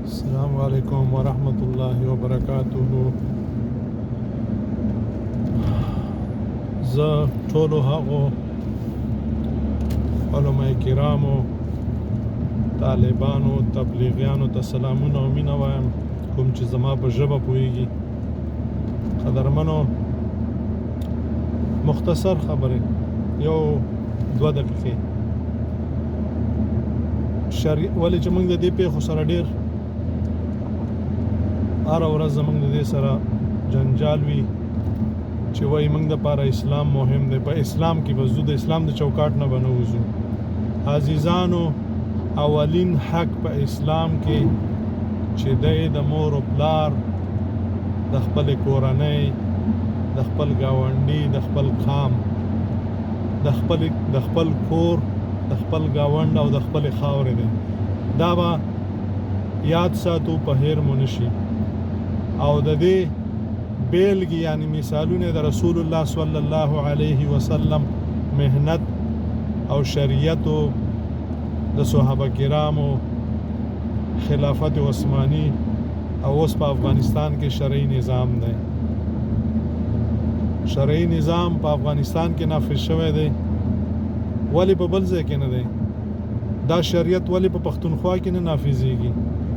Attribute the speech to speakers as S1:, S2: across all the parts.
S1: السلام علیکم ورحمت الله وبرکاته. زه ټولو هغو علماء کرامو، طالبانو، تبلیغیانو ته سلامونه او مینه وایم، کوم چې زما په ژبه پوهیږي. قدرمنو، مختصر خبرې، یو دوه دقیقې. شری ولې چې موږ د دې پیښو سره ډیر هره ورځ زموږ د دې سره جنجال وي چې وایي موږ د پاره اسلام مهم دی، په اسلام کې به ځو، د اسلام د چوکاټ نه به نه وځو. عزیزانو، اولین حق په اسلام کې چې دی د مور او پلار، د خپل کورنۍ، د خپل ګاونډي، د خپل قام، د خپل کور، د خپل ګاونډ او د خپل خاورې دی. دا به یاد ساتو، په هیر مو نشي. او د دې بیلګې یعنی مثالونه د رسول الله صلی الله علیه وسلم محنت او شریعت، د صحابه کرامو، خلافت عثماني او اوس په افغانستان کې شرعي نظام دی. شرعي نظام په افغانستان کې نافذ شوی دی، ولی په بل ځای کې نه دی؟ دا شریعت ولی په پښتونخوا کې نه نافذېږي؟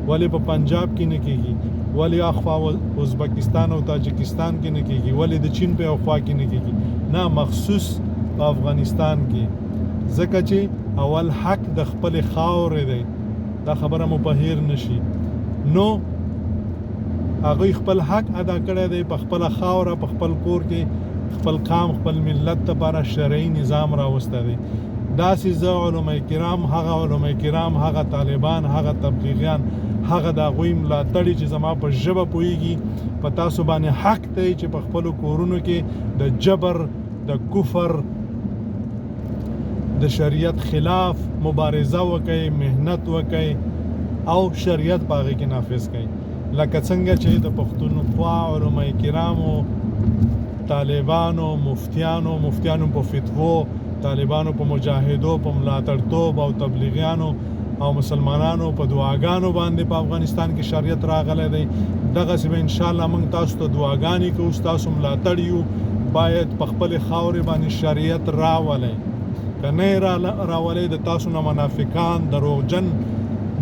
S1: ولی په پنجاب کې نه کیږي؟ ولی اخوا ازبکستان او تاجکستان کې نه کیږي؟ ولی د چین په اخوا کې نه کیږي؟ نه، مخصوص په افغانستان کې، ځکه چې اول حق د خپل خاورې دی. دا خبره مو په هیر نشي. نو هغوی خپل حق ادا کړی دی، په خپله خاوره، په خپل کور کې، خپل قام، خپل ملت لپاره شرعي نظام راوستی دی. داسې زه علماء کرام، هغه علماء کرام، هغه طالبان، هغه تبلیغیان، هغه د هغوی ملاتړي چې زما په ژبه پوهیږي، په تاسو باندې حق دی چې په خپلو کورونو کې د جبر، د کفر، د شریعت خلاف مبارزه وکړئ، محنت وکړئ او شریعت په هغې کې نافذ کړئ، لکه څنګه چې د پښتونخوا علماء کرامو، طالبانو، مفتیانو په فتوو، طالبانو په مجاهدو، په ملاتړتوب او تبلیغیانو او مسلمانانو په دعاګانو باندې په افغانستان کې شریعت راغلی دی. دغسې به انشاءالله موږ تاسو ته دعاګانې کوو، ستاسو ملاتړ یو. باید په خپلې خاورې باندې شریعت راولئ. که نه یې راولئ، د تاسو نه منافقان، دروغجن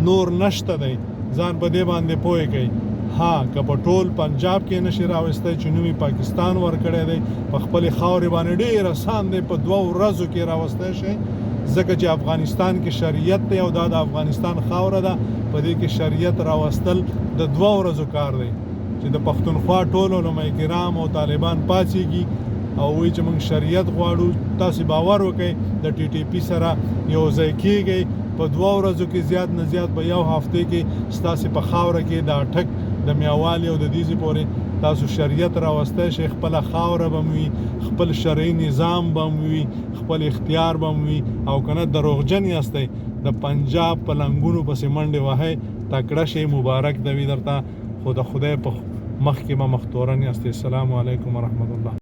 S1: نور نشته دی. ځان په دې باندې پوه کړئ. ها، که په ټول پنجاب کې نشي راوستی چې نومي پاکستان ورکړی دی، په خپلې خاورې باندې ډېر اسان دی، په دوو ورځو کې راوستی شي، ځکه چې افغانستان کې شریعت دی او دا د افغانستان خاوره ده. په دې کې شریعت راوستل د دوو ورځو کار دی. چې د پښتونخوا ټول علماء کرام او طالبان پاڅیږي او وایي چې موږ شریعت غواړو، تاسو باور وکړئ، د ټي ټي پي سره یو ځای کیږئ، په دوو ورځو کې، زیات نه زیات په یو هفته کې، ستاسو په خاوره کې د اټک د میاوالي او د دیزې پورې تاسو شریعت راوستی شئ. خپله خاوره به مو وي، خپل شرعي نظام به مو وي، خپل اختیار به مو وي. او که نه، دروغجن یاستئ، د پنجاب په لنګونو پسې منډې وهئ. تکړه شئ، مبارک د وي درته، خو د خدای په مخ کې به مختورن یاستئ. السلام علیکم ورحمت الله.